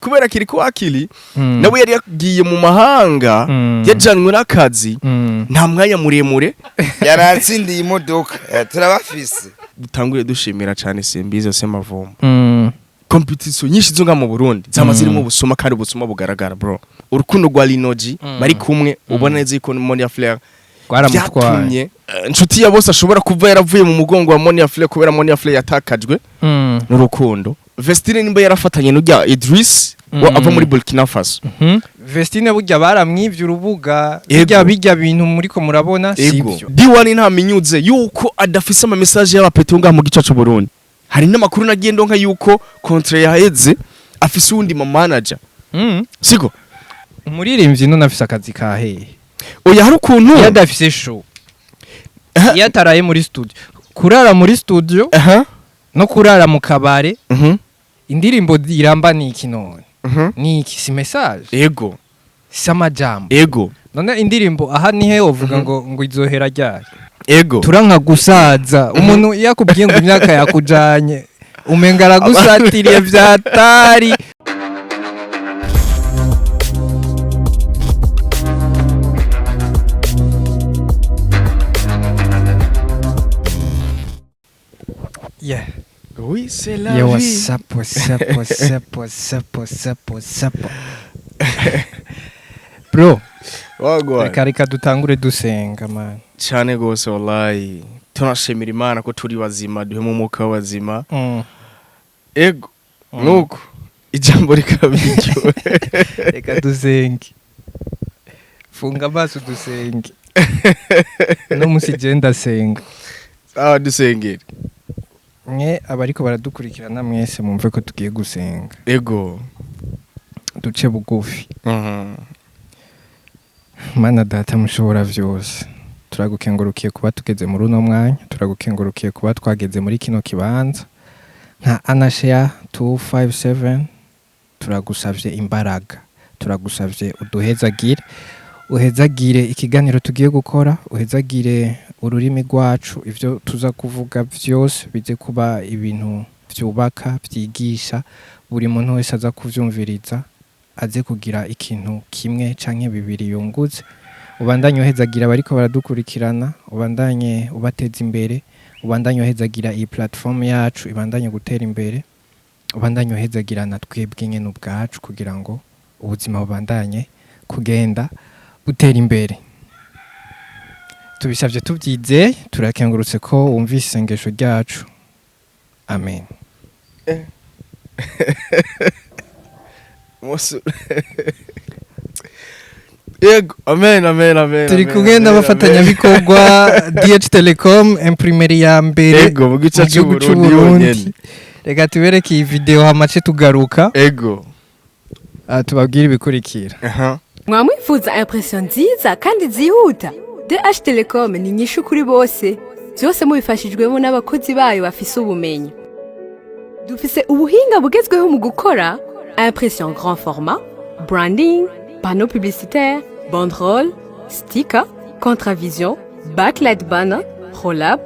Kubera Kirikou Akili nawe yari yagiye mu mahanga, yajanwe n'akazi, nta mwanya muremure. Yaratsindiye imodoka. Turabafise. Dutangure dushimira cyane Simbizi Semavumba. Competition nyinshi zo nga mu Burundi zama zirimo ubusuma, kandi ubusuma bugaragara, bro. Urukundo rwa Linoji bari kumwe, ubona neza yuko Monia Flair rwaramutwaye. Byatumye inshuti ya bose ashobora kuva yaravuye mu mugongo wa Monia Flair, kubera Monia Flair yatakajwe n'urukundo. Vestine nimba yarafatanye n'ujya Idris wa ava muri Burkina Faso. Vestine burya baramwivye urubuga. Ego. Bijya bintu muriko murabona. Ego. Sivyo? D1 ntaminyuze yuko adafise ama message y'abapeto ngaha mu gice c'u Burundi. Hari n'amakuru nagiye ndonka yuko contrat yaheze, afise uwundi ma manager. Siko? Umuririmbyi none afise akazi ka hehe? Oya, hari ukuntu Iyo adafise show, iyo ataraye muri studio, kurara muri studio no kurara mu kabare, indirimbo iramba ni iki none? Ni iki? Si message? Ego. Si amajambo? Ego. None indirimbo aha nihe wovuga ngo izohera ryari? Ego. Turanka gusaza. Umuntu iyo akubwiye ngo imyaka yakujanye, umenga aragusatiriye vyatari. Yeah. Oui, c'est la Yo, vie. what's up, what's up, what's up, what's up, what's up, what's up? Bro, Wagwan. reka dutangure dusenga, man. Cyane gose, wallahi. Tunashimira Imana ko turi bazima, duhema umwuka w'abazima. Ego. Nuko ijambo rikaba iryo. Reka dusenge. Funga amaso dusenge. No musi je ndasenga. Sawa, dusengere. Mwe abariko baradukurikirana mwese mumve ko tugiye gusenga. Ego. Duce bugufi. Mana data mushobora vyose, turagukengurukiye kuba tugeze muri uno mwanya, turagukengurukiye kuba twageze muri kino kibanza nka Anashare 257. Turagusavye imbaraga, turagusavye uduhezagire, uhezagire ikiganiro tugiye gukora, uhezagire ururimi rwacu, ivyo tuza kuvuga vyose bize kuba ibintu vyubaka, vyigisha. Buri muntu wese aza kuvyumviriza aze kugira ikintu kimwe canke bibiri yungutse. Ubandanye uhezagira abariko baradukurikirana, ubandanye ubateza imbere, ubandanye uhezagira iyi platform yacu ibandanye gutera imbere, ubandanye uhezagira na twebwe nyene ubwacu kugira ngo ubuzima bubandanye kugenda butera imbere. Tubisabye tubyizeye, turakengurutse ko wumvise isengesho ryacu. Amen. Musu. Yego, amen, amen, amen. Turi Amen, kumwe amen, n'abafatanyabikorwa DH Telecom, imprimerie ya mbere Ego, mu gice mu gihugu c'Uburundi c'Uburundi. yonyene. Reka tubereke iyi video hamace tugaruka. Ego. Tubabwire ibikurikira. Mwamwifuza impression nziza kandi zihuta? DH Telecom ni inyishu kuri bose, byose mubifashijwemo n'abakozi bayo bafise ubumenyi. Dufise ubuhinga bugezweho mu gukora impression grand format, branding, panneau publicitaire, banderole, sticker, contravision, backlight banner, roll-up,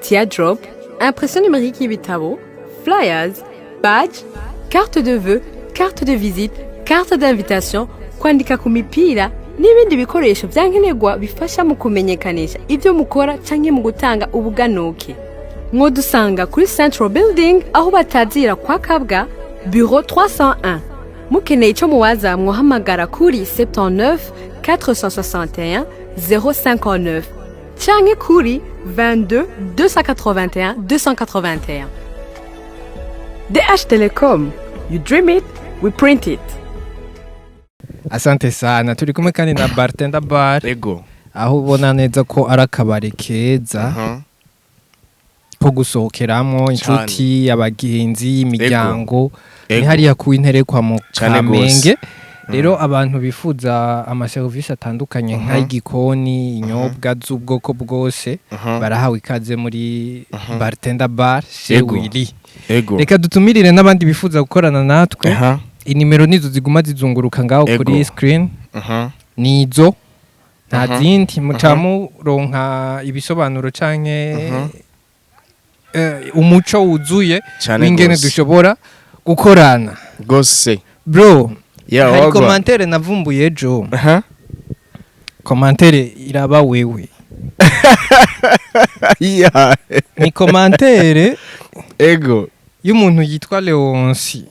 teardrop, impression numérique y'ibitabo, flyers, badge, carte de vœux, carte de visite, carte d'invitation, kwandika ku mipira n'ibindi bikoresho byankenerwa bifasha mu kumenyekanisha ibyo mukora canke mu gutanga ubuganuke. Mwodusanga kuri Central Building, aho batazira kwa Kabwa, bureau 301. Mukeneye ico muwaza, mwohamagara kuri 79 461 059 canke kuri 22 281 281. DH Telecom, you dream it, we print it. Asante sana. Turi kumwe kandi na Bartender Bar, Ego. aho ubona neza ko ari akabari keza ko gusohokeramo inshuti, abagenzi, imiryango. Ni hariya ku Interekwa mu Cane gose. Kamenge. Rero abantu bifuza amaserivisi atandukanye nk'ay'igikoni, inyobwa z'ubwoko bwose, barahawe ikaze muri Bartender Bar chez Willy. Ego. Reka dutumirire n'abandi bifuza gukorana natwe. Inimero nizo ziguma zizunguruka ngaho kuri screen, nizo, nta zindi. Muca muronka ibisobanuro canke umuco wuzuye Cane w'ingene gose. dushobora gukorana. Gose. Bro, Yeah, hari wagwan. commentaire navumbuye ejo. Aha. Commentaire iraba wewe. Ni commentaire y'umuntu yitwa Leonsi.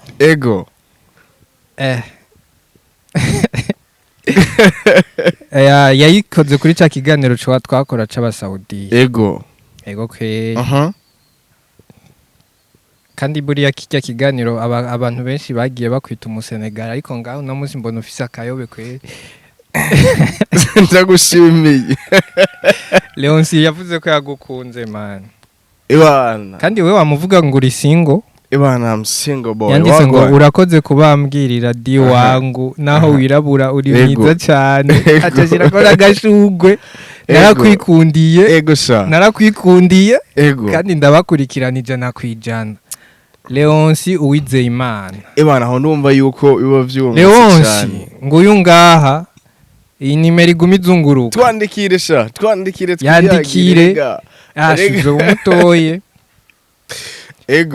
Yayikoze kuri ca kiganiro cwa twakora c'Abasaudiya. Ego kwe. Kandi buriya kijya kiganiro abantu benshi bagiye bakwita Umusenegal, ariko ngaho uno munsi mbona ufise akayobe kwe. Ndagushimiye. Leonsi yavuze ko yagukunze, man. Ibana. Kandi we wamuvuga ngo uri single. Ibana, I'm single boy. Yanditse ngo Wagwan. "Urakoze kubambwirira di wangu, naho wirabura uri mwiza cyane." Acashirako n'agashugwe. "Narakwikundiye." Ego sha. "Narakwikundiye." "Kandi ndabakurikirana 100%." Leonsi Uwizeyimana. Ibana, aho ndumva yuko biba vyumvise Leonsi cyane. Nguyu ngaha iyi nimero iguma izunguruka. Twandikire sha, twandikire. Yandikire. Twiyagire, ga. Ashize umutoye.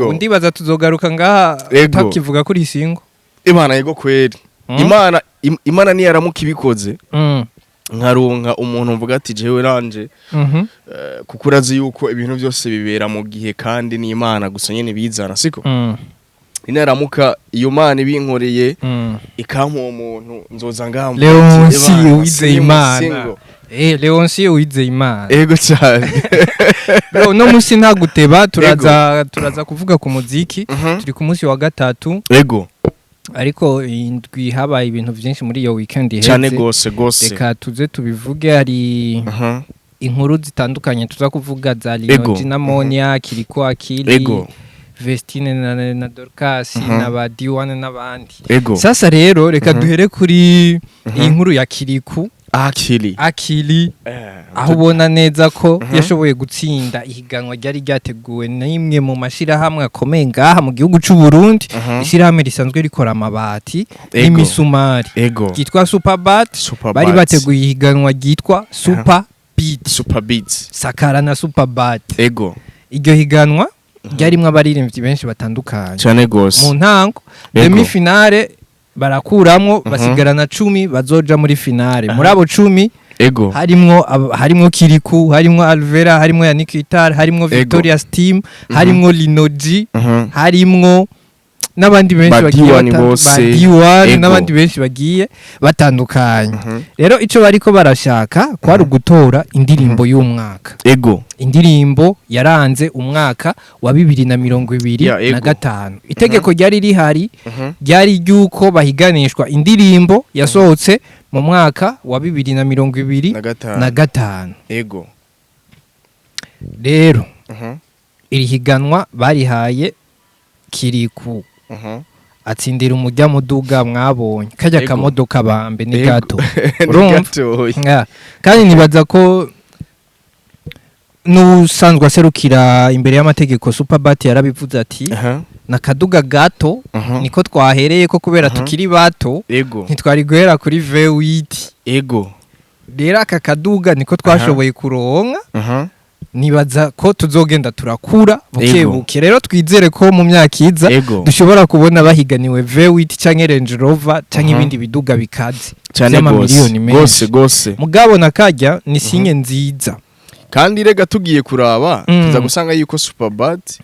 Undibaza tuzogaruka ngaha takivuga kuri single. Imana, yego kweri. Imana Imana niyaramuka ibikoze, nkaronka umuntu mvuga ati jewe ranje, kuko urazi yuko ibintu byose bibera mu gihe kandi ni Imana gusa nyene bizana, siko? Inaramuka iyo Mana ibinkoreye, ikampa uwo muntu, nzoza ngaha mvuga ati, Leonsi "Ebana, Uwizeyimana. single." Leonsi Uwizeyimana. Ego cyane. Bro, uno munsi nta guteba, turaza kuvuga ku muziki. Turi ku munsi wa gatatu. Ariko indwi habaye ibintu byinshi muri iyo weekend iheze. Cyane gose gose. Reka tuze tubivuge, hari inkuru zitandukanye tuza kuvuga za Linoji na Monia, Kiriko Akili, Vestine na Dorcas, na ba D1 n'abandi. Sasa rero reka duhere kuri iyi nkuru ya Kiriku Akili. Akili, aho ubona neza ko yashoboye gutsinda ihiganwa ryari ryateguwe n'imwe mu mashirahamwe akomeye ngaha mu gihugu c'u Burundi, ishirahamwe risanzwe rikora amabati n'imisumari, ryitwa Superbat. Super Bari Bat. bateguye ihiganwa ryitwa Super Beat. Super Beats. Sakara na Superbat. Iryo higanwa ryarimwo abaririmbyi benshi batandukanye. Cyane gose. Mu ntango, demi finale barakuramwo, basigarana 10 bazoja muri finale. Muri abo 10 harimwo Kiriku, harimwo Alvera, harimwo Yannick Itar, harimwo Victoria Steam, harimwo Linoji, harimwo n'abandi benshi Ba bagiye D1 bose. ba D1 n'abandi benshi bagiye batandukanye. Rero ico bariko barashaka kwari ugutora indirimbo y'umwaka, indirimbo yaranze umwaka wa 2025. Itegeko ryari rihari ryari ry'uko bahiganishwa indirimbo yasohotse mu mwaka wa 2025. Na gatanu. Rero iri higanwa barihaye Kiriku, atsindira umujya muduga mwabonye kajya kamodoka bambe ni gato. Ni Urumva? gatoya. Kandi nibaza ko n'usanzwe aserukira imbere y'amategeko Superbat yarabivuze ati "Nakaduga gato niko twahereye ko kubera tukiri bato, ntitwari guhera kuri V8. Rero aka kaduga niko twashoboye kuronka. Nibaza ko tuzogenda turakura buke buke." Rero twizere ko mu myaka iza dushobora kubona bahiganiwe V8 canke Range Rover canke ibindi biduga bikaze Cyane gose. vy'amamiliyoni menshi. Gose gose. Mugabo nakajya ni signe nziza. Kandi rega tugiye kuraba, tuza gusanga yuko Superbat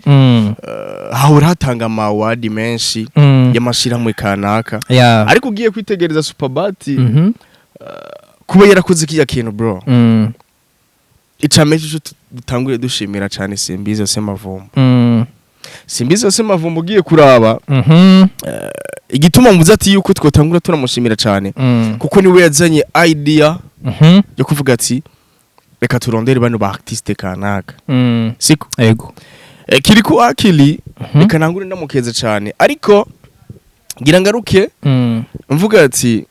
hahora hatanga ama award menshi y'amashirahamwe kanaka. Ariko ugiye kwitegereza Superbat, kuba yarakoze kijya kintu, bro, icambere cyo dutanguye dushimira cyane Simbizi Semavumba. Simbizi Semavumba, ugiye kuraba, igituma mvuze ati yuko twotangura turamushimira cyane, kuko niwe yazanye idea yo kuvuga ati reka turondere bano ba artiste kanaka, siko? Ego. Kiriku Akili, reka nangure ndamukeze cyane, ariko ngira ngaruke mvuga ati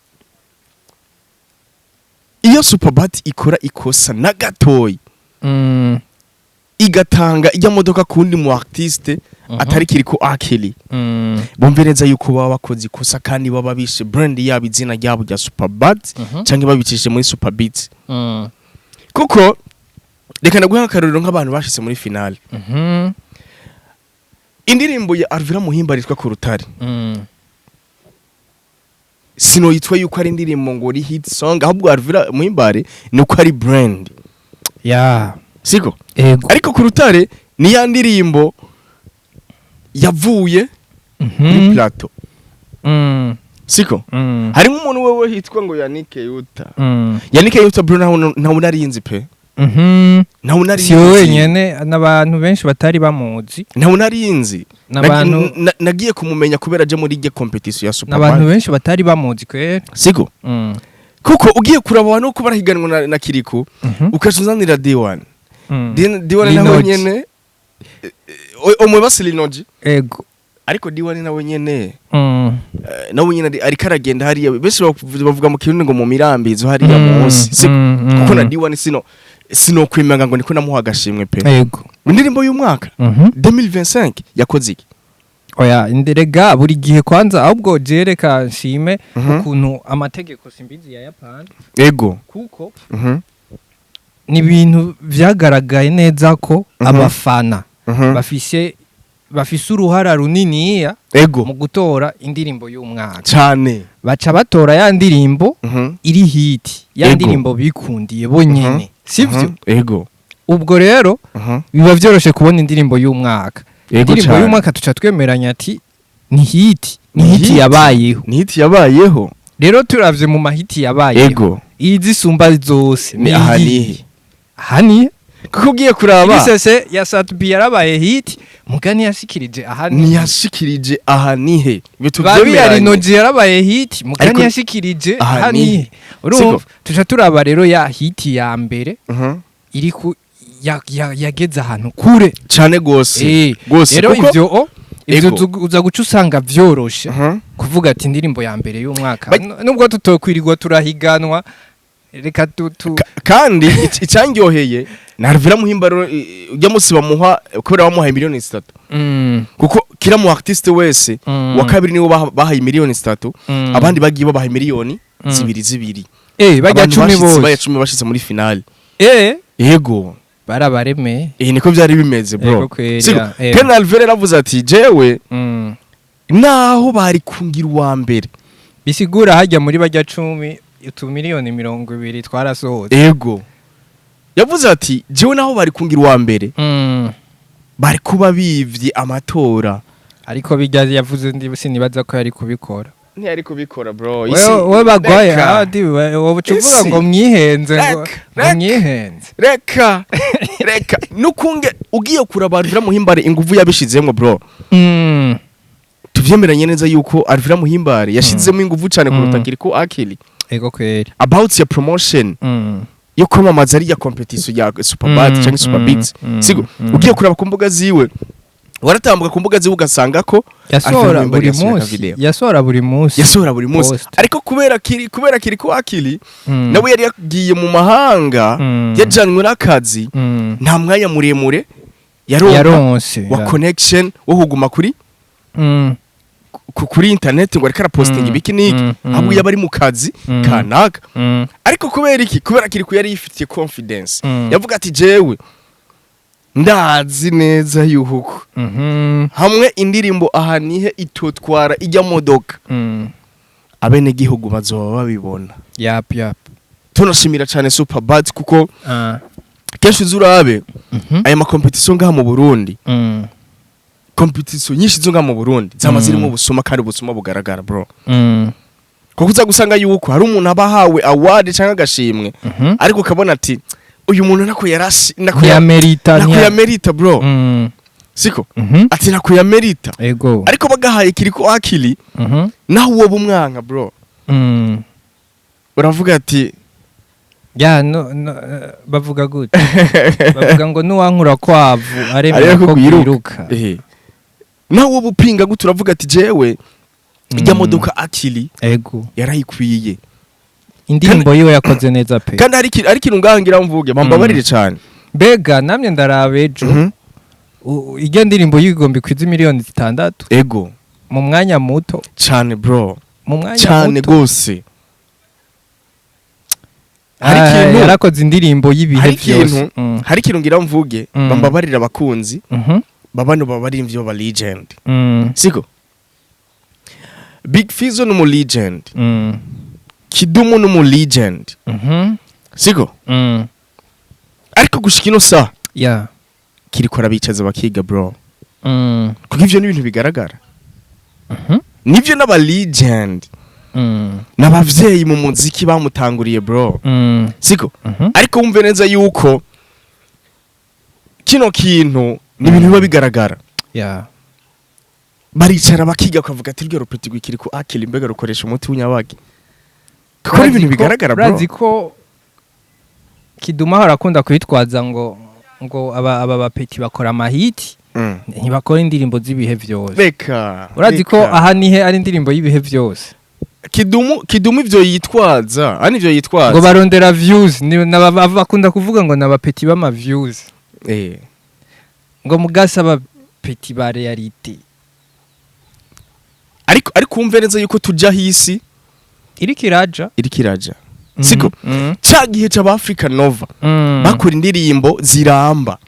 iyo Superbat ikora ikosa na gatoyi, igatanga ijya modoka kundi mu artiste atari Kiriku Akili, bumve neza yuko baba bakoze ikosa kandi baba bishe brand yabo, izina ryabo rya Superbat, cyangwa babicishije muri Superbeat. Kuko reka ndaguha akarorero nk'abantu bashitse muri finale. Indirimbo ya Alvera Muhimba yitwa Ku Rutare. Sino yitwa yuko ari indirimbo ngo ri hit song, ahubwo Alvera Muhimbare ni uko ari brand. Siko? Ego. Ariko ku rutare ni ya ndirimbo yavuye kuri plateau. Siko? Hari nk'umuntu wewe hitwa ngo Yannick Yuta. Yannick Yuta, bro, ntawe narinzi pe. Ntawe narinzi. Si wowe wenyene, n'abantu benshi batari bamuzi. Ntawe narinzi. N'abantu Nagiye kumumenya kubera aje muri iryo competition ya Superman. N'abantu benshi batari bamuzi kwera. Siko? Kuko ugiye kuraba abantu ko barahiganwa na Kiriku, ukaca uzanira D1. D1 nawe Linoji. nyene, omwe basi Linoji. Ego. Ariko D1 nawe nyene, nawe nyene ariko aragenda hariya, benshi bavuga mu Kirundi ngo mu mirambizo hariya munsi, siko? Kuko na D1 sino kwimanga ngo niko namuha agashimwe pe. Indirimbo y'umwaka 2025 yakoze iki? Oya, nderega buri gihe kwanza, ahubwo jereka nshime ukuntu amategeko simbizi ya Japan, kuko ni ibintu vyagaragaye neza ko abafana bafise uruhara runiniya mu gutora indirimbo y'umwaka. Baca batora ya ndirimbo iri hit, ya ndirimbo bikundiye bonyene, sivyo? Ego. Ubwo rero biba vyoroshe kubona indirimbo y'umwaka. Indirimbo y'umwaka tuca twemeranya ati ni hit, ni Ni hit hit. yabayeho. Ni hit yabayeho. Rero turavye mu mahiti yabayeho, izisumba zose Ni aha nihe? Aha nihe. Kuko ugiye kuraba, Irisese ya Sat-B yarabaye hit, mugani yashikirije aha nihe. Ntiyashikirije aha nihe. Ibyo Babi ya tubyemeranye. Linoji yarabaye hit, mugani Ariko yashikirije aha aha nihe. nihe. Urumva tuca turaba rero ya hit ya mbere iri ku yageze ahantu kure. Cane gose. Gose. Rero Kuko ivyo uza guca usanga vyoroshe kuvuga ati indirimbo ya mbere y'umwaka. Nubwo tutokwirirwa turahiganwa, reka tu Kandi icangyoheye na Alvera Muhimbaro, ujya musi bamuha, kubera bamuhaye miliyoni 3, kuko kila mu artiste wese wa kabiri niwo bahaye miliyoni 3. Abandi bagiye babaha miliyoni zibiri zibiri. Bajya Abantu 10 bashitse bajya bose. 10 bashitse muri finale. Yego. Barabaremeye. Niko byari bimeze, bro. Yego kweri, Siko? ya. Kandi Alvera yaravuze ati jewe naho bari kungira uwa mbere. Bisigura hajya muri bajya 10, utumiliyoni 20 twarasohotse. Ego, yavuze ati jewe naho bari kungira uwa mbere, bari kuba bivye amatora. Ariko bijya yavuze ndi sinibaza ko yari kubikora. Ntiyari kubikora, bro. Wewe bagwaye. Reka. Adi wowe uca uvuga Isi. ngo mwihenze, ngo Reka, ngo reka. mwihenze. Reka reka, nukunge ugiye kuraba Alvera Muhimbare inguvu yabishizemwo, bro. Tuvyemeranye neza yuko Alvera Muhimbare yashizemo inguvu cyane kuruta Kiriko Akili Ego kweri. about ya promotion yo kwamamaza ariya competition ya Superbat cyangwa Super Beats. Sigo? Ugiye kuraba ku mbuga ziwe, waratambuka ku mbuga ziwe ugasanga ko Yasohora Alvera Muhimbare buri yasohoye munsi. video. Yasohora buri munsi. Yasohora buri munsi. Post. Ariko kubera Kiriko Akili nawe yari yagiye mu mahanga, yajanywe n'akazi, nta mwanya muremure yaronka yaronse wa connection wo kuguma kuri kuri internet ngo ariko arapostinga ibiki n'iki, ahubwo yaba ari mu kazi kanaka. Ariko kubera iki? Kubera Kiriku yari yifitiye confidence. Yavuga ati jewe ndazi neza yuko hamwe indirimbo aha nihe itotwara ijya modoka, abenegihugu bazoba babibona. Yap yap. Tunashimira cyane Superbat, kuko kenshi uzi urabe aya makompetisiyo ngaha mu Burundi, competition nyinshi zo ngaha mu Burundi zama zirimo ubusuma, kandi ubusuma bugaragara, bro. Kuko uza gusanga yuko hari umuntu aba ahawe award cyangwa agashimwe, ariko ukabona ati uyu muntu nako yarashi, nako ntiyamerita. nako yamerita, bro. Siko? Ati nako yamerita. Ego. Ariko bagahaye Kiriko Akili, naho wowe umwanka, bro, uravuga ati Ya, no, no, bavuga gute? Bavuga ngo nuwankura kwavu aremera ariko ko kwiruka. kwiruka. Naho wowe upinga gute, uravuga ati jewe ijya modoka Akili Ego. yarayikwiye. Indirimbo yiwe yakoze neza pe. Kandi hari ikintu ngaha ngira mvuge, bambabarire cyane. Mbega namye ndaraba ejo, ijya ndirimbo y'igomba ikwiza miliyoni 6 mu mwanya muto. Cyane, bro. Mu mwanya Cyane muto. gose. Hari Ah, ikintu yarakoze indirimbo y'ibihe hari byose. ikintu hari ikintu ngira mvuge, bambabarire abakunzi babano babarimvyo ba legend. Siko? Big Fizzo ni umu legend, Kidumu ni umu legend, siko? Ariko gushika ino saha, kiriko arabicaza bakiga, bro, kuko ivyo ni ibintu bigaragara. Nivyo, n'aba legend, n'abavyeyi mu muziki bamutanguriye, bro, siko? Ariko wumve neza yuko kino kintu ni ibintu biba bigaragara. Baricara bakiga, bakavuga ati ryo rupeti rw'ikiri akili, mbega rukoresha umuti w'inyabagi, kuko ari ibintu bigaragara, bro. Urazi ko Kiduma ahora akunda kwitwaza ngo aba bapeti bakora amahiti, ntibakora indirimbo z'ibihe vyose. Reka. Urazi ko Reka. aha nihe ari indirimbo y'ibihe vyose. Kidumu ivyo yitwaza, ani ivyo yitwaza. Ngo barondera views, bakunda kuvuga ngo n'abapeti b'ama views, ngo mugasa abapeti ba réalité. Ariko wumve neza yuko tuja hisi iriko iraja. Iriko iraja, siko? Mm. Ca gihe c'aba Africa Nova bakora indirimbo ziramba,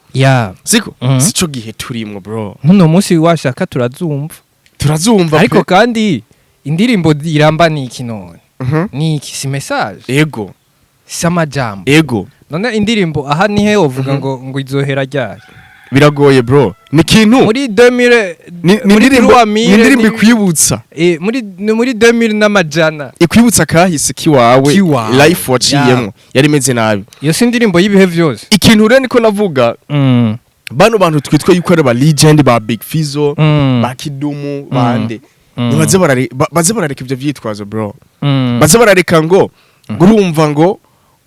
siko? Sico gihe turimwo, bro. Nkuno munsi washaka turazumva. Turazumva Ariko pe. kandi indirimbo iramba ni iki none? Ni iki? Si message? Ego. Si amajambo? Ego. None indirimbo aha nihe wovuga ngo izohera ryari? Biragoye, bro, ni ikintu Muri 2000, ni muri indirimbo, 3000, ni indirimbo ikwibutsa. Muri ni muri 2000 n'amajana. Ikwibutsa kahise kiwawe, Kiwawe. life waciyemwo yari imeze nabi. Iyo si indirimbo y'ibihe vyose. Ikintu rero niko navuga, bano bantu twitwa yuko ari ba legend, ba Big Fizzo, ba Kidumu, bande, nibaze baze barareka ivyo vyitwazo, bro. Baze barareka ngo urumva ngo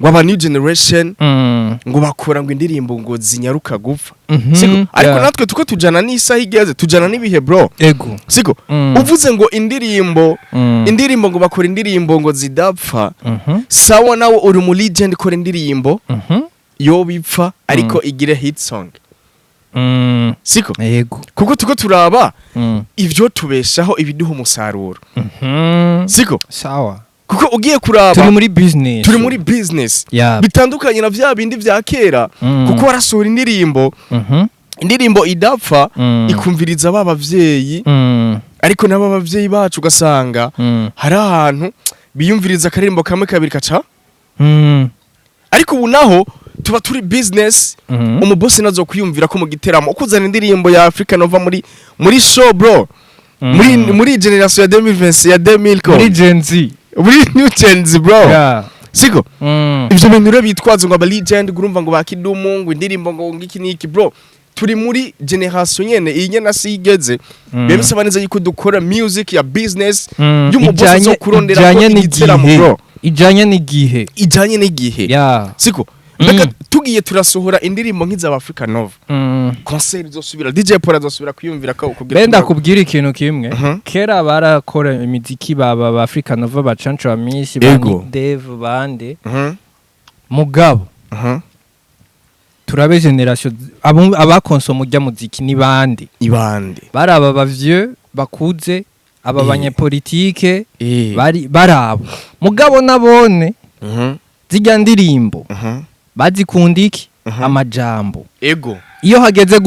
aba new generation ngo bakora ngo indirimbo ngo zinyaruka gupfa, siko? Ariko natwe tuko tujana n'isaha igeze, tujana n'ibihe, bro, siko? Uvuze ngo indirimbo, indirimbo ngo bakora indirimbo ngo zidapfa, sawa, nawe uri mu legend, kora indirimbo yo bipfa ariko igire hit song, siko? Ego. Kuko tuko turaba ivyo tubeshaho, ibiduha umusaruro, siko? Sawa. Kuko ugiye kuraba, Turi muri business. Turi muri business, bitandukanye na vya bindi vya kera, kuko warasohora indirimbo, indirimbo idapfa, ikumviriza ba bavyeyi, ariko nabo abavyeyi bacu ugasanga hari ahantu biyumviriza akaririmbo kamwe kabiri kaca. Ariko ubu naho tuba turi business, umubosi nazo kwiyumvira ko mu giteramo ukuzana indirimbo ya Africa Nova muri show, bro, muri generation ya 2020, ya 2000 ko Muri Gen Z. Muri new Gen Z, bro, siko? Ivyo bintu rero bitwaza ngo aba legend, urumva ngo ba Kidumu, ngo indirimbo ngo ngiki niki, bro, turi muri generation nyene iyi nyene asi igeze. Biba bisaba neza yuko dukora music ya business, y'umubosi azokurondera ko Ijanye igiteramo, n'igihe. bro. Ijanye n'igihe. Ijanye n'igihe, siko? Mbega tugiye turasohora indirimbo nk'izaba Africa Nova, concert izosubira, DJ Paul azosubira kwiyumvira ko kugira Benda kubwira ikintu kimwe. Kera barakora imiziki, baba ba Africa Nova, ba Canco Amisi, ba Ego. Nick Dave, bande, mugabo turabe generation abakonsoma urya muziki ni bande? Ibande? Bari aba bavieux bakuze, aba banyepolitike, bari barabo. Mugabo nabone zirya ndirimbo bazikunda iki? Amajambo. Ego. Iyo hageze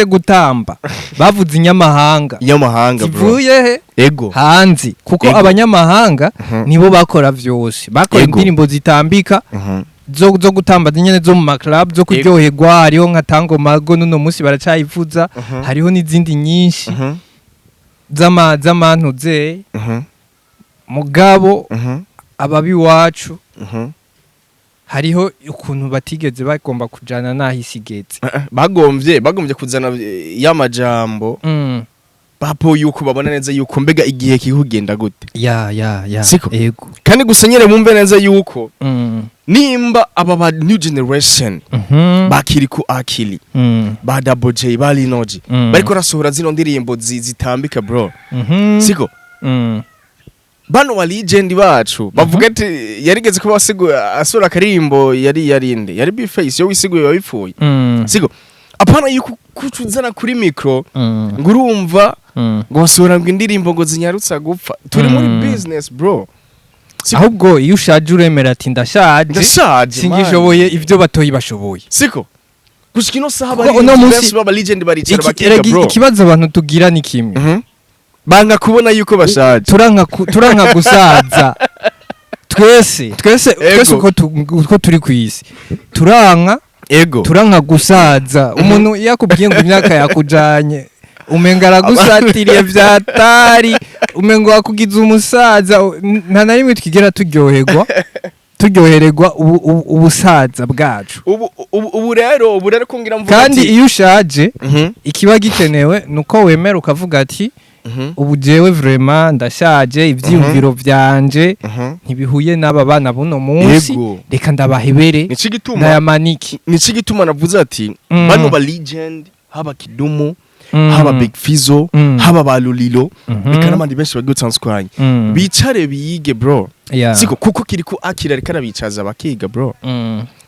gutamba bavuze inyamahanga. Inyamahanga, bro. Zivuye he? Ego. Hanze, kuko abanyamahanga nibo bakora vyose, bakora indirimbo zitambika, zo gutamba nyene, zo mu maclub, zo kuryoherwa. Hariho nka Tango Mago, n'uno munsi baracayivuza. Hariho n'izindi nyinshi z'amantuze. Mugabo ababi wacu hariho ukuntu batigeze bagomba kujana n'aho isi igeze. Bagomvye kuzana y'amajambo, bapo yuko babona neza yuko mbega igihe kiri kugenda gute, Ya. Siko? Ego. Kandi gusa nyene bumve neza yuko nimba aba ba new generation, bakiri ku akili, ba Double J, ba Linoji, bariko rasohora zino ndirimbo zitambika, bro, siko? Bano ba legend bacu bavuga ati yarigeze kuba asura akaririmbo, yari yarinde, yari B-Face yo wisiguye wabipfuye, siko? Apana yuko kucuzana kuri micro ngo urumva ngo basohora ngo indirimbo ngo zinyarutsa gupfa. Turi muri business, bro. Siko? Ahubwo iyo ushaje uremera ati ndashaje, Ndashaje, man. singishoboye ibyo batoyi bashoboye. Siko? Gushika ino saha Kuko bari uno munsi benshi baba legend baricara bakiga, erega bro. ikibazo abantu tugira ni kimwe. Banga kubona yuko bashaje. Turanka gusaza twese, twese, twese. Uko turi ku isi turanka turanka gusaza. Umuntu iyo akubwiye ngo imyaka yakujanye, umenga aragusatiriye vyatari, umengo wakugize umusaza. Nta na rimwe twigera turyohererwa ubusaza bwacu. Ubu rero ko ngira mvuga Kandi ati iyo ushaje, ikiba gikenewe nuko wemera ukavuga ati: "Ubu jewe vraiment ndashaje, ivyiyumviro vyanje ntibihuye n'aba bana buno munsi, reka ndabahebere, Nico gituma ndayamanike." Nico gituma navuze ati bano ba legend, haba Kidumu, haba Big Fizzo, haba ba Lolilo, reka n'abandi benshi bagiye batandukanye, bicare biyige, bro. Siko? Kuko Kiriko akira ariko arabicaza bakiga, bro.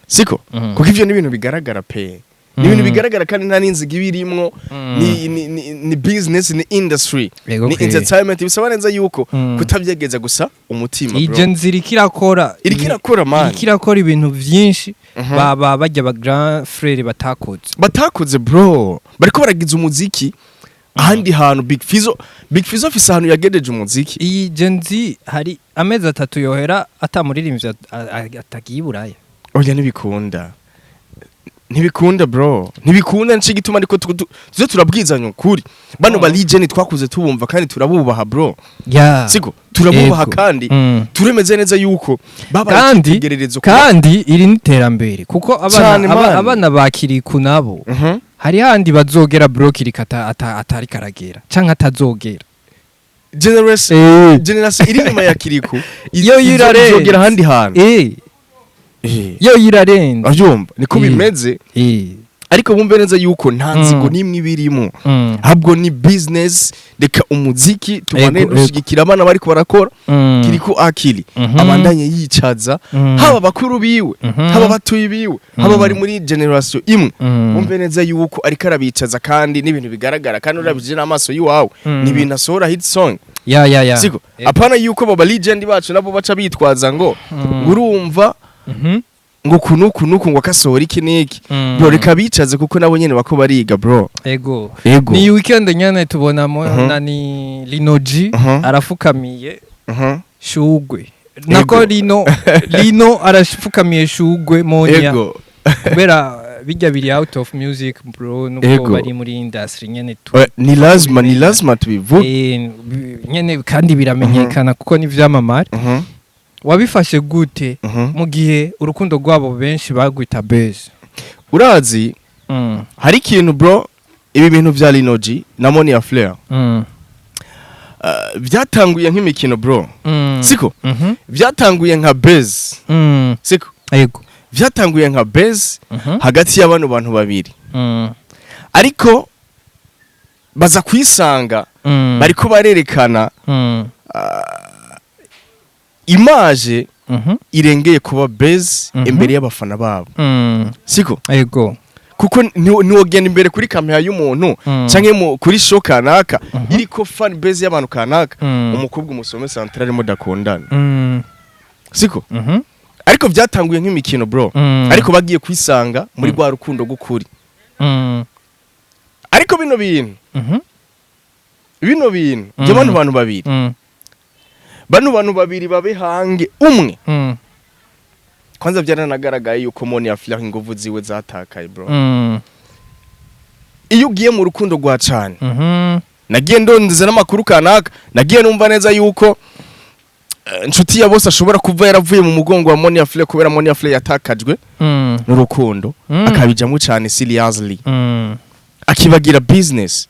Siko? Kuko ivyo ni ibintu bigaragara pe, ni ibintu bigaragara kandi nta n'inziga iba irimwo. Ni business, ni industry, ni entertainment. Bisaba neza yuko kutabyegeza gusa umutima, bro. Ije nzira iriko irakora. Iriko irakora, man. Iriko irakora ibintu vyinshi baba bajya ba grand frère batakoze. Batakoze, bro. Bariko baragiza umuziki ahandi hantu. Big Fizzo, Big Fizzo afise ahantu yagejeje umuziki. Iyi Gen Z hari amezi 3 yohera atamuririmbyi atagiye i Buraya. Oya, ntibikunda, ntibikunda, bro, ntibikunda. Nico gituma ariko tuze turabwizanya ukuri. Bano ba legend twakuze tubumva kandi turabubaha, bro. Siko? Turabubaha. Kandi turemeze neza yuko babaye icyitegererezo Kandi iri ni iterambere kuko abana Cane, man. abana ba Kiriku nabo hari handi bazogera, bro, Kiriko atari karagera canke atazogera. Generation iri inyuma ya Kiriku Yo yirarenze. izogera ahandi hantu. Yo yirarenze. Abyumva niko bimeze. Ariko bumve neza yuko nta nzigo n'imwe ibirimo, ahubwo ni business. Reka umuziki tubane dushigikira abana bariko barakora. Kiriku Akili abandanye yicaza haba bakuru biwe, haba batuyi biwe, haba bari muri generation imwe. Bumve neza yuko ariko arabicaza kandi n'ibintu bigaragara, kandi urabije n'amaso y'iwawe, ni ibintu asohora hit song. Ya. Siko? Apana yuko baba legend bacu nabo baca bitwaza ngo ngo urumva ngo kunuku nuku ngo akasohora iki n'iki. Bro, reka bicaze kuko nabo nyene bako bariga, bro. Ego. Ego. Ni weekend nyene tubonamo nani, Lino G arafukamiye Shugwe nako. Lino arafukamiye Shugwe Monia kubera bijya biri out of music, bro, nubwo bari muri industry nyene tu. Oya, ni lazima tubivuge. Nyene kandi biramenyekana kuko ni vyamamare. Wabifashe gute mu gihe urukundo rwabo benshi bagwita base? Urazi, hari ikintu, bro. Ibi bintu vya Lino G na Monia Fleur byatanguye nk'imikino, bro. Siko? Byatanguye nka base. Siko? Yego. Byatanguye nka base hagati y'abano bantu babiri, ariko baza kwisanga bariko barerekana image irengeye kuba base imbere y'abafana babo. Siko? Yego. Kuko ntiwogenda imbere kuri kamera y'umuntu canke kuri show kanaka iriko fan base y'abantu kanaka, umukobwa umusome central mudakundana. Siko? Ariko byatanguye nk'imikino, bro. Ariko bagiye kwisanga muri rwa rukundo rw'ukuri. Ariko bino bintu bino bintu byo bano bantu babiri, bano bantu babiri babe hange umwe. Kwanza byaranagaragaye yuko Monia Fleur inguvu ziwe zatakaye, bro. Iyo ugiye mu rukundo rwa cane, nagiye ndondeza n'amakuru kanaka, nagiye numva neza yuko Inshuti ya bose ashobora kuva yaravuye mu mugongo wa Monia Fleur kubera Monia Fleur yatakajwe n'urukundo, akabijamo cyane seriously, akibagira business.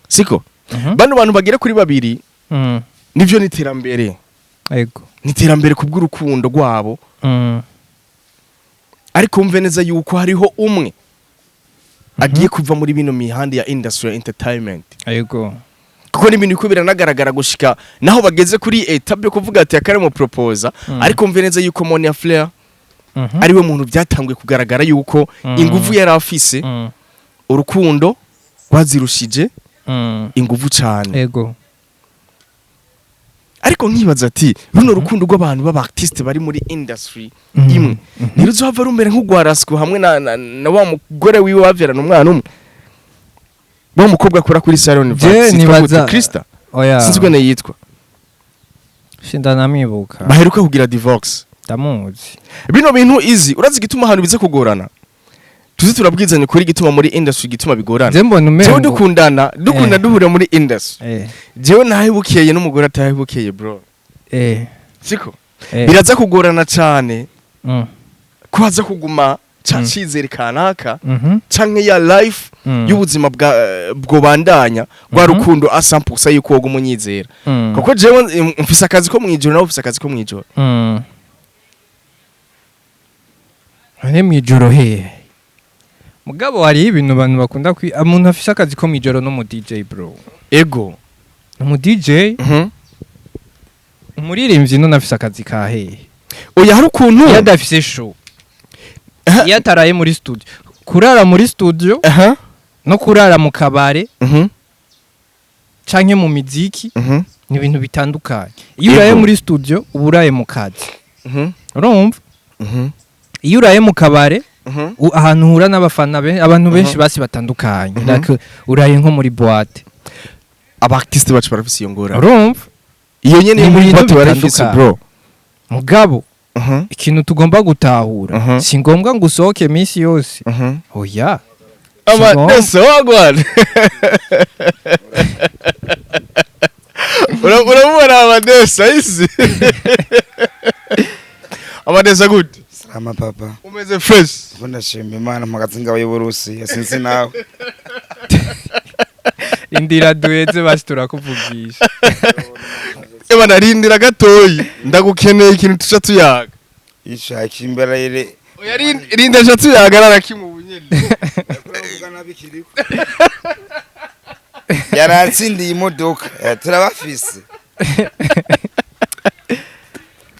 Siko? Bano bantu bagera kuri babiri, nivyo ni iterambere, ni iterambere kubw'urukundo rwabo. Ariko umve neza yuko hariho umwe agiye kuva muri bino mihanda ya industry entertainment, kuko n'ibintu biko biranagaragara gushika naho bageze kuri étape yo kuvuga ati akari mu proposa. Ariko umve neza yuko Monia Fleur ariwe muntu byatanguye kugaragara yuko inguvu yari afise, urukundo rwazirushije inguvu cane. Ariko nkibaza ati runo rukundo rw'abantu b'aba artiste bari muri industry imwe ntiruzohava rumera nk'urwa Rasco hamwe na wa mugore wiwe bavyarana umwana umwe, wa mukobwa akora kuri Salon Je Vibes yitwa gute? nibaza Krista. Oya. Sinzi uko yitwa. Shinda namwibuka. Baheruka kugira divorce. Ndamuzi. Bino bintu izi, urazi igituma ahantu biza kugorana? Tuzi turabwizanye kuri igituma muri industry, igituma bigorana. Je mbona Jewe umengo dukundana, dukunda, duhurira muri industry, jewe nahebukeye n'umugore atahebukeye, bro. Siko? Eh. Biraza kugorana cyane ko haza kuguma ca cizere kanaka canke ya life y'ubuzima bwa bwobandanya rwa rukundo a 100% yuko woga umunyizera, kuko jewe mfise akazi ko mwijoro, nawe ufise akazi ko mwijoro. None mwijoro hehe? Mugabo hariho ibintu abantu bakunda kwi, umuntu afise akazi ko mwijoro no mu DJ, bro. Ego. Mu DJ. Umuririmbyi none afise akazi ka hehe? Oya, hari ukuntu Iyo adafise show, iyo ataraye muri studio, kurara muri studio no kurara mu kabare canke mu miziki ni ibintu bitandukanye. Iyo uraye muri studio, uba uraye mu kazi. Urumva? Iyo uraye mu kabare, ahantu uhura n'abafana abantu benshi basi batandukanye, like uraye nko muri boîte. Aba artiste bacu barafise iyo ngorane. Urumva? Iyo nyene Ni yo muri ibintu boîte barafise, bitandukanye. bro. Mugabo ikintu tugomba gutahura, si ngombwa ngo usohoke iminsi yose. Oya. Ama Si ngombwa. Nese wagwan. Uramubona Amadesa izi? Amadesa, gute? Salama, papa. Umeze fresh? Ubu ndashima Imana, mpagaze ingabo y'Uburusiya, sinzi nawe. Indira duheze basi turakuvugisha. Eba, narindira gatoyi, ndagukeneye ikintu tuca tuyaga. Ishaka imbere. Oya, rinda tuca tuyaga narakimwe nyene. Yaratsindiye imodoka. Turabafise.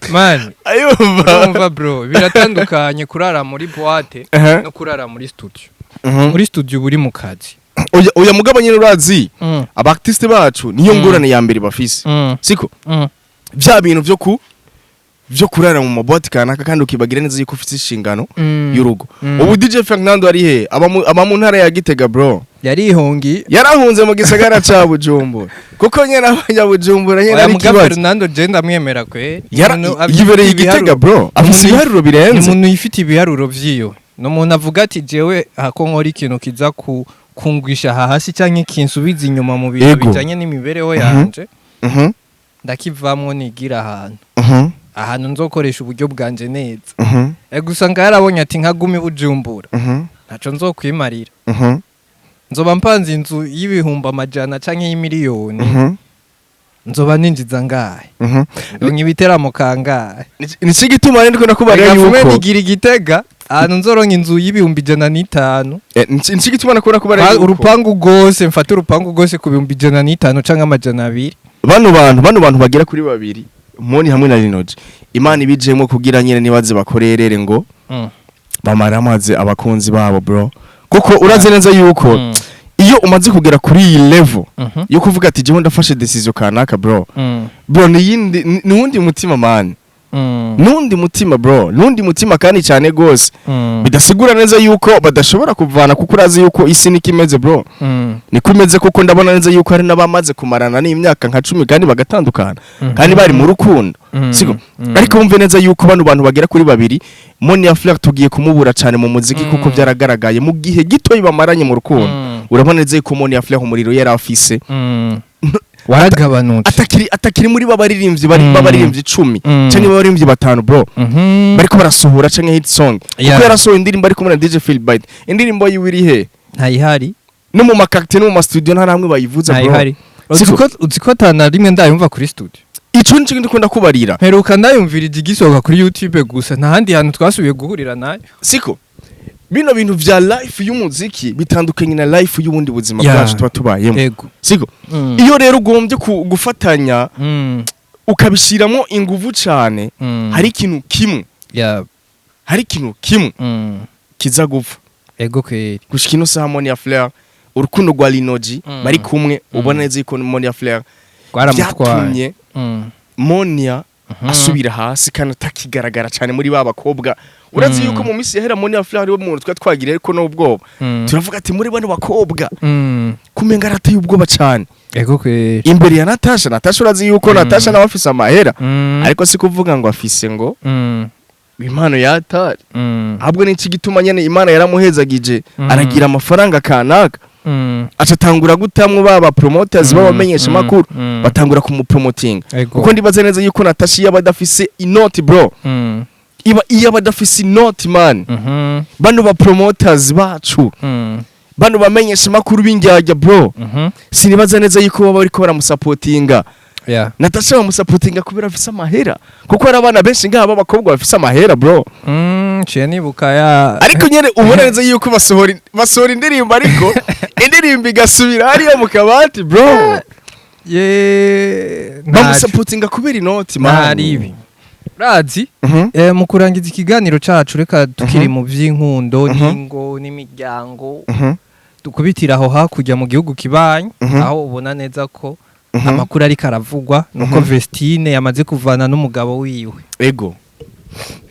Man. Ayumva. Urumva, bro, biratandukanye kurara muri boîte no kurara muri studio. Muri studio uba uri mu kazi. Oya, oya, mugabo nyene urazi aba artiste bacu niyo ngorane ya mbere bafise, siko? Bya bintu vyo kurara mu ma boîte kanaka, kandi ukibagira neza yuko ufite inshingano y'urugo. Ubu DJ Fernando ari he? Aba mu ntara ya Gitega, bro. Yarihongi. Yarahunze mu gisagara ca Bujumbura, kuko nyene abanyabujumbura nyene Oya, ari muga ikibazo. Fernando je ndamwemera kwe. Yibereye Igitega, bro, afise ibiharuro Ni birenze. umuntu yifite ibiharuro vyiwe, ni umuntu avuga ati jewe hako nkora ikintu kiza ku kungwisha aha hasi canke kinsubiza inyuma mu bintu bijanye n'imibereho yanje, ndakivamwo nigira ahantu ahantu nzokoresha uburyo bwanje neza. Gusa nga yarabonye ati nkaguma i Bujumbura, ntaco nzokwimarira, nzoba mpanze inzu y'ibihumbi amajana canke y'imiliyoni, nzoba ninjiza ngahe, ndonka ibiteramo kangahe? Nico gituma rero ndiko ndakubarira Reka mfume yuko nigira Igitega ahantu nzoronka inzu y'105,000. Nico gituma nakora kubarira yuko Urupangu rwose, mfate urupangu rwose ku 105,000 canke 200. Bano bantu bagera kuri babiri, Moni hamwe na Linoji, Imana ibijemwo kugira nyene nibaze bakorerere ngo bamara amazi abakunzi babo, bro, kuko urazi neza yuko iyo umaze kugera kuri iyi level yo kuvuga ati jewe ndafashe decision kanaka, bro, bro, ni yindi, ni wundi mutima, man. Nundi mutima, bro, nundi mutima kandi cyane gose. Bidasigura neza yuko badashobora kuvana, kuko urazi yuko isi niko imeze, bro. Niko imeze, kuko ndabona neza yuko hari n'abamaze kumarana n'imyaka nka 10 kandi bagatandukana, kandi bari mu rukundo, siko? Ariko wumve neza yuko bano bantu bagera kuri babiri, Monia Flair tugiye kumubura cyane mu muziki, kuko byaragaragaye mu gihe gito bamaranye mu rukundo. Urabona neza yuko Monia Flair umuriro yari afise Waragabanutse. atakiri muri babaririmbyi bari babaririmbyi 10 cyangwa babaririmbyi batanu, bro, bariko barasohora canke hit song, kuko yarasohoye indirimbo ari kumwe na DJ Philbyte. Indirimbo yiwe iri he? Ntayihari. No mu makakite no mu ma studio nta namwe bayivuza, bro. Ntayihari. Siko. Uzi ko atana rimwe ndayumva kuri studio. Ico nico ndikunda kubarira. Mperuka ndayumvirije igisohoka kuri YouTube gusa, nta handi hantu twasubiye guhurira nayo. Siko bino bintu vya life y'umuziki bitandukanye na life y'ubundi buzima bwacu tuba tubayemo, siko? Iyo rero ugombye gufatanya ukabishiramo inguvu cane, hari ikintu kimwe hari ikintu kimwe kiza gupfa. Ego kweri. Gushika ino saha, Monia Flair, urukundo rwa Linoji bari kumwe, ubona neza yuko Monia Flair Rwaramutwaye. byatumye Monia asubira hasi kandi atakigaragara cyane muri ba bakobwa. Urazi yuko mu minsi yahera Monia Flair ariwe muntu twari twagiriye ariko n'ubwoba, turavuga ati muri bano bakobwa kumenga arateye ubwoba cyane. Ego kwe. Imbere ya Natasha. Natasha urazi yuko Natasha nawe afise amahera, ariko si kuvuga ngo afise ngo impano yatari. Ahubwo ni gituma nyene Imana yaramuhezagije, aragira amafaranga kanaka, aca atangura gutamwo baba promoters, b'abamenyesha makuru, batangura kumupromotinga. Kuko ndibaza neza yuko Natasha iyo aba adafise inoti, bro, iba iyo aba adafise inoti, man, bano ba promoters bacu, bano bamenyesha makuru b'indyarya, bro, sinibaza neza yuko baba bariko baramusapotinga. Natasha bamusapotinga kubera afise amahera, kuko hari abana benshi ngaha b'abakobwa bafise amahera, bro. Ciye nibuka ya Ariko nyene ubona neza yuko basohora indirimbo, ariko indirimbo igasubira hariya mu kabati, bro. Ye. Bamusapotinga kubera inoti, man. Ntaribi urazi. Mu kurangiza ikiganiro cacu, reka tukiri mu vy'inkundo n'ingo n'imiryango, dukubitira aho hakurya mu gihugu kibanyi, aho ubona neza ko amakuru ariko aravugwa nuko Vestine yamaze kuvana n'umugabo wiwe.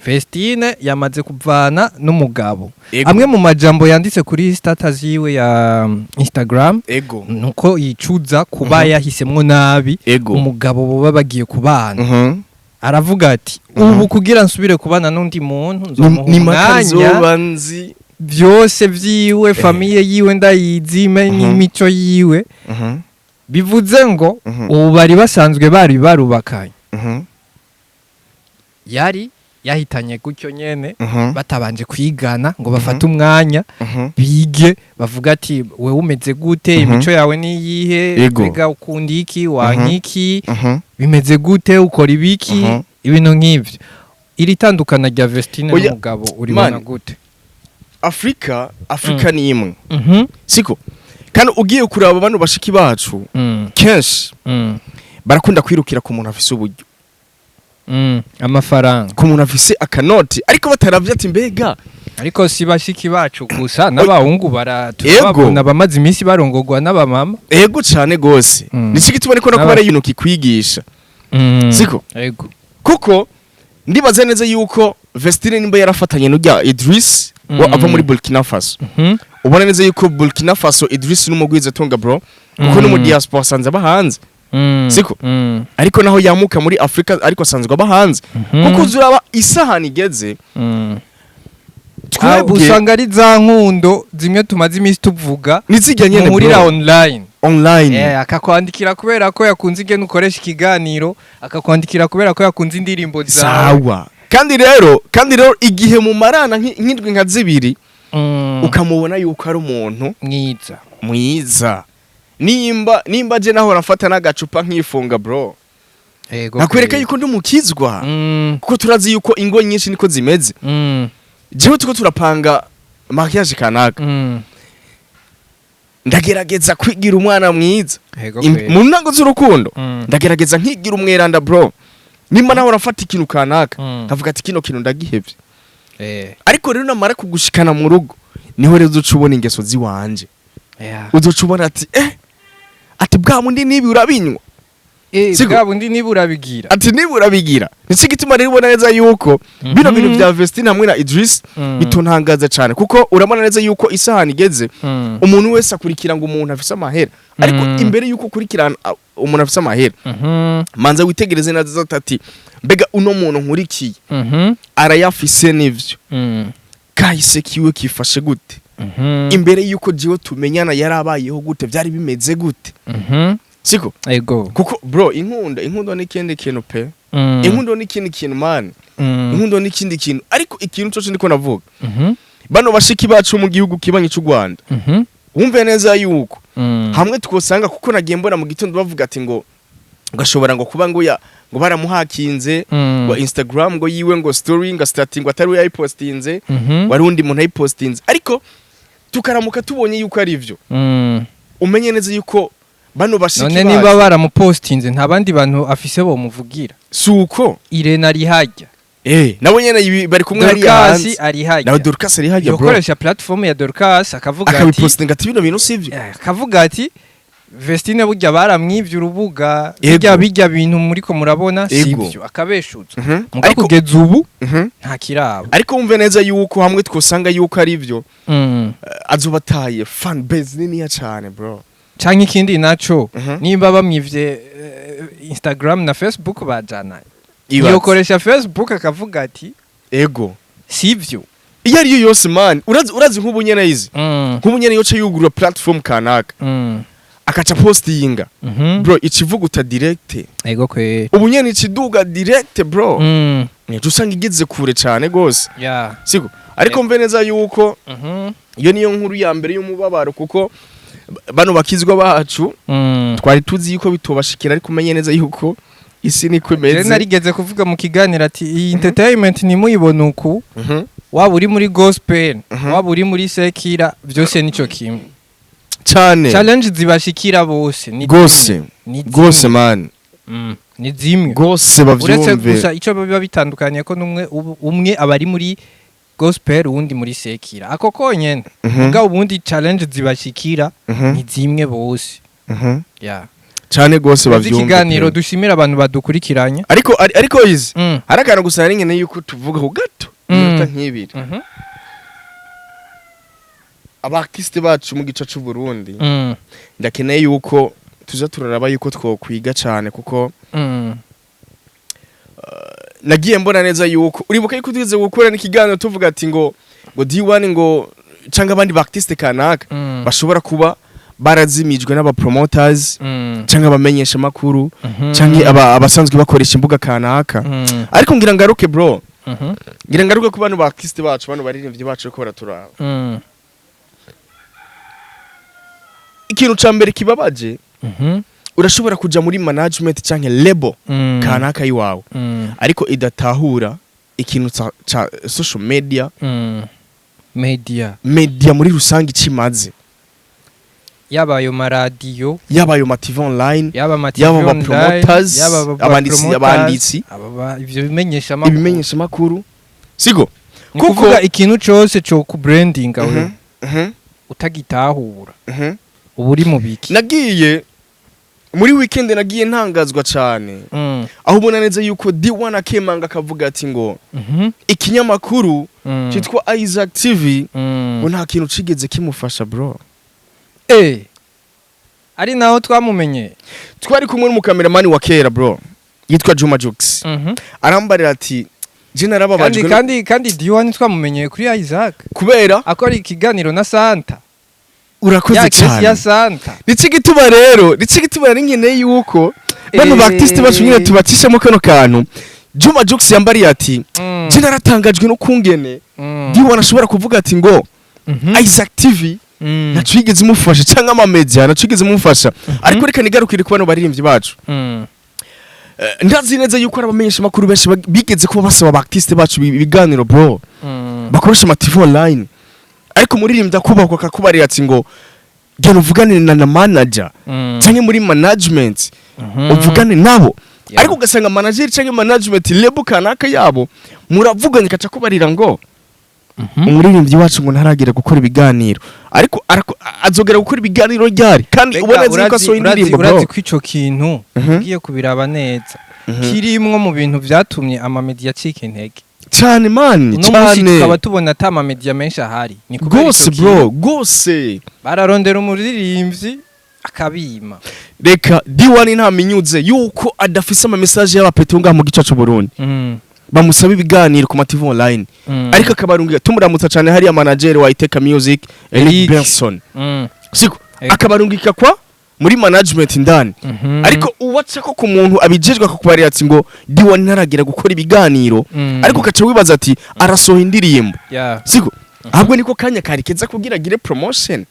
Vestine yamaze kuvana n'umugabo. Amwe mu majambo yanditse kuri status yiwe ya Instagram nuko yicuza kuba yahisemwo nabi umugabo boba bagiye kubana. Aravuga ati: "Ubu kugira nsubire kubana n'undi muntu, nzomuha Ni umwanya makazoba nzi byose vyiwe, famille yiwe ndayizi, n'imico yiwe." Bivuze ngo ubu bari basanzwe bari barubakanye, yari yahitanye gutyo nyene, batabanje kwigana ngo bafate umwanya bige, bavuga ati: "Wewe umeze gute? Imico yawe niyihe? Mbega ukunda iki? Wanka iki? Bimeze gute? Ukora ibiki?" Ibintu nk'ivyo. Iri tandukana rya Vestine Oya, n'umugabo uribona man. gute? Afurika ni imwe, siko? Kandi ugiye kuraba bano bashiki bacu, kenshi barakunda kwirukira ku muntu afise uburyo, Amafaranga. ku muntu afise akanoti, ariko bataravye ati: "Mbega..." Ariko si bashiki bacu gusa, n'abahungu turababona bamaze iminsi barongorwa n'abamama. Ego cane gose. Nico gituma ariko no kuba ari ibintu kikwigisha, siko? Ego. Kuko ndibaza neza yuko Vestine nimba yarafatanye n'urya Idris wa ava muri Burkina Faso, ubona neza yuko Burkina Faso Idris n'umugwiza tunga, bro, kuko no mu diaspora asanze aba hanze, siko? Ariko naho yamuka muri Afrika, ariko asanzwe aba hanze, kuko uzuraba isahani igeze Ah, twebwe usanga ari za nkundo zimwe tumaze iminsi tuvuga, nizijya nyene, muhurira bro. online. Online. Akakwandikira kubera ko yakunze ingene ukoresha ikiganiro, akakwandikira kubera ko yakunze indirimbo zawe. Sawa. Kandi rero igihe mumarana nk'indwi nka 2, ukamubona yuko ari umuntu mwiza, mwiza, nimba je naho rafata n'agacupa nkifunga, bro, nakwereka yuko ndi umukizwa, kuko turazi yuko ingo nyinshi niko zimeze. Jewe tuko turapanga mariage kanaka, ndagerageza kwigira umwana mwiza. Mu ntango z'urukundo, ndagerageza nkigira umweranda, bro. Nimba naho rafata ikintu kanaka, nkavuga ati: "Kino kintu ndagihevye." Ariko rero namara kugushikana mu rugo, niho rero uzoca ubona ingeso ziwanje. Uzoca ubona ati: "Eh," ati: "Bwa bundi nibi urabinywa." Siko? Bwa bundi niba urabigira. Ati: "Niba urabigira." Nicyo gituma rero ubona neza yuko bino bintu bya Vestine hamwe na Idris bituntangaza cyane, kuko urabona neza yuko isahani igeze, umuntu wese akurikira ngo umuntu afise amahera. Ariko imbere yuko ukurikirana umuntu afise amahera, manza witegereze neza ati: "Mbega uno muntu nkurikiye arayafise n'ivyo? Kahise kiwe kifashe gute? Imbere yuko jiwe tumenyana yarabayeho gute? Byari bimeze gute?" Siko? Ego. Kuko, bro, inkundo ni ikindi kintu pe. Inkundo ni ikindi kintu, man. Inkundo ni ikindi kintu. Ariko ikintu cyose ndiko navuga, bano bashiki bacu mu gihugu kibanyi cy'u Rwanda, wumve neza yuko hamwe twosanga, kuko nagiye mbona mu gitondo bavuga ati ngo gashobora ngo kuba ngo ya ngo baramuhakinze, ngo Instagram ngo yiwe, ngo story, ngo status, ngo atari we yayipostinze, wari undi muntu ayipostinze. Ariko tukaramuka tubonye yuko ari ivyo, umenye neza yuko bano bashiki None niba bacu baramupostinze, nta bandi bantu afise bomuvugira? Suko. Irene ari hajya. Nabo nyene bari kumwe hariya Dorcas hanze. ari hajya. Nawe Dorcas ari hajya, bro. Yokoresha platform ya Dorcas akavuga ati, Akabipostinga ati: "Bino bintu sivyo." Akavuga ati: "Vestine burya baramwivye urubuga, bijya bintu muriko murabona sivyo," akabeshuza. Muga kugeza ubu nta kiraba. Ariko wumve neza yuko hamwe twosanga yuko ari byo, azobataye fan base niniya cane, bro. Canke ikindi naco, nimba bamwivye Instagram na Facebook, bajana Ibaze. yokoresha Facebook akavuga ati sivyo. Iyo ariyo yose, man, urazi nk'ubu nyene izi, nk'ubu nyene yoce yugurura platform kanaka, akaca postinga, bro, ikivuguta direct. Ego kwe. Ubu nyene ikiduga direct, bro. Nico usanga igeze kure cane gose. Siko? Ariko mve neza yuko iyo niyo nkuru ya mbere y'umubabaro, kuko bano bakizwa bacu twari tuzi yuko bitobashikira, ariko umenye neza yuko isi niko Je imeze. narigeze kuvuga mu kiganiro ati iyi entertainment ntimuyibone uku. Waba uri muri gospel, waba uri muri secular, byose nico kimwe. Cane. Challenge zibashikira bose ni Gose. zimwe. Ni Gose, zimwe. man. Ni zimwe. Gose, Uretse bavyumve. gusa icyo biba bitandukanye ko n'umwe umwe aba ari muri gospel, uwundi muri secular, ako konyene. Mugabo ubundi challenge zibashikira ni zimwe bose. Yeah. Cane gose, Tuzi bavyumve ikiganiro pe. dushimira abantu badukurikiranye. Ariko izi hari akantu gusa nari nkeneye yuko tuvuga ku gato, iminota nk'ibiri. Abakiste bacu mu gice c'u Burundi, ndakeneye yuko tuza turaraba yuko twokwiga cane, kuko nagiye mbona neza yuko uribuka yuko tugeze gukora n'ikiganiro tuvuga ati ngo D1 ngo canke abandi ba artiste kanaka bashobora kuba barazimijwe n'aba promoters canke abamenyesha makuru canke abasanzwe bakoresha imbuga kanaka. Ariko ngira ngaruke, bro, ngira ngaruke ku bantu ba artiste bacu, bano baririmbyi bacu ko baraturaba. Ikintu ca mbere kibabaje, urashobora kuja muri management canke label kanaka iwawe, ariko idatahura ikintu ca social media, Media. media muri rusange ikimaze. Yaba ayo maradiyo, yaba ayo ma TV online, yaba ama TV yaba aba online, promoters, yaba aba abanditsi, promoters, abanditsi, ivyo bimenyesha amakuru. Ibimenyesha makuru, siko? Ni kuvuga ikintu cose co ku branding awe utagitahura, uba uri mu biki? Nagiye muri weekend, nagiye ntangazwa cane aho ubona neza yuko D1 akemanga akavuga ati ngo ikinyamakuru cyitwa Isaac TV ngo nta kintu cigeze kimufasha, bro. Ari naho twamumenye. Twari kumwe n'umukameramani wa kera, bro, yitwa Juma Jux. Arambarira ati je Kandi narababajwe kandi D1 twamumenyeye kuri Isaac kubera akora ikiganiro na Santa. Urakoze Ya kesi cyane. ya Santa. Nico gituma rero, nico gituma nari nkeneye yuko bano ba artiste bacu nyine tubacishamo kano kantu. Juma Jux yambariye ati je naratangajwe no kungene D1 ashobora kuvuga ati ngo Isaac TV ntaco yigeze imufasha, canke ama media ntaco yigeze imufasha. Ariko reka nigarukire ku bano baririmbyi bacu. Ndazi neza yuko ari abamenyesha makuru benshi bigeze kuba basaba aba artiste bacu ibiganiro, bro, bakoresha ama TV online, ariko umuririmbyi akubakwa akakubarira ati ngo genda uvugane na manager canke muri management uvugane nabo. Ariko ugasanga manager canke management, label kanaka yabo, muravuganye kaca kubarira ngo umuririmbyi wacu ngo ntaragera gukora ibiganiro, ariko azogera gukora ibiganiro ryari kandi Mbega ubona neza yuko asohoye indirimbo, bro? Urazi ko ico kintu ugiye kubiraba neza kirimwo mu bintu vyatumye amamedia acika intege. Cyane, man. Uno munsi Cyane. tukaba tubona ata amamedia menshi ahari, ni kubera Gose, ico bro, kintu. gose. Bararondera umuririmbyi akabima. Reka D1 ntaminyuze yuko adafise ama message y'abapeto ngaha mu gice c'u Burundi bamusaba ibiganiro ku ma TV online, ariko akabarungira. Tumuramutsa cyane hariya manager wa Iteka Music, Eric Eric. Benson, siko? Akabarungika kwa muri management indani, ariko uwaca ko ku muntu abijejwe akakubarira ati ngo D1 ntaragera gukora ibiganiro, ariko ukaca wibaza ati arasohoye indirimbo, siko? Ahubwo niko kanya kari keza kugira agire promotion,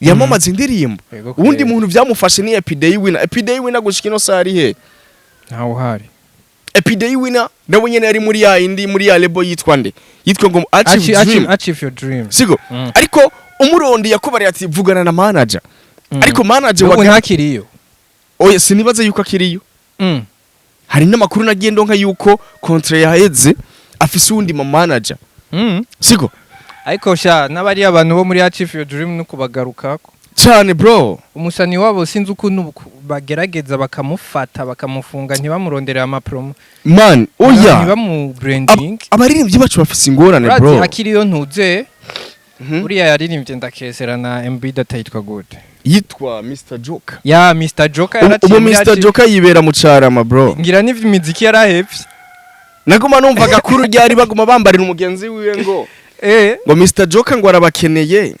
yamamaza indirimbo. Yego Uwundi kweli. muntu vyamufashe ni Epiday Winner. Epiday Winner gushika ino saha ari he? Ntawe uhari. Epiday Winner nawe nyene yari muri ya indi, muri ya label yitwa nde, yitwa ngo Achieve Dream. Achieve your dream. Siko? Ariko umurondi yakubariye ati vugana na manager, ariko manager N'ubu wa ntakiriyo. Oya, sinibaza yuko akiriyo. Hari n'amakuru nagiye ndonka yuko contrat yaheze, afise uwundi ma manager, siko? Ariko sha n'abariya abantu bo muri Achieve your dream no kubagarukako. Cyane, bro. Umusani wabo sinzi ukuntu bagerageza bakamufata bakamufunga, ntibamuronderera amapromo, Man, oya. ntibamu branding. Abaririmbyi bacu bafise ingorane, Urazi bro. akiriyo ntuze, uriya yaririmbye ndakesera na MB Data yitwa gute? Yitwa Mr Joker. Ya Mr Joker. Ubu Yaraciye ubu muri Mr Joker yibera mu Carama, bro. Ngira n'imiziki yarahevye. Naguma numva agakuru ryari baguma bambarira umugenzi wiwe ngo ngo Mr Joker ngo arabakeneye,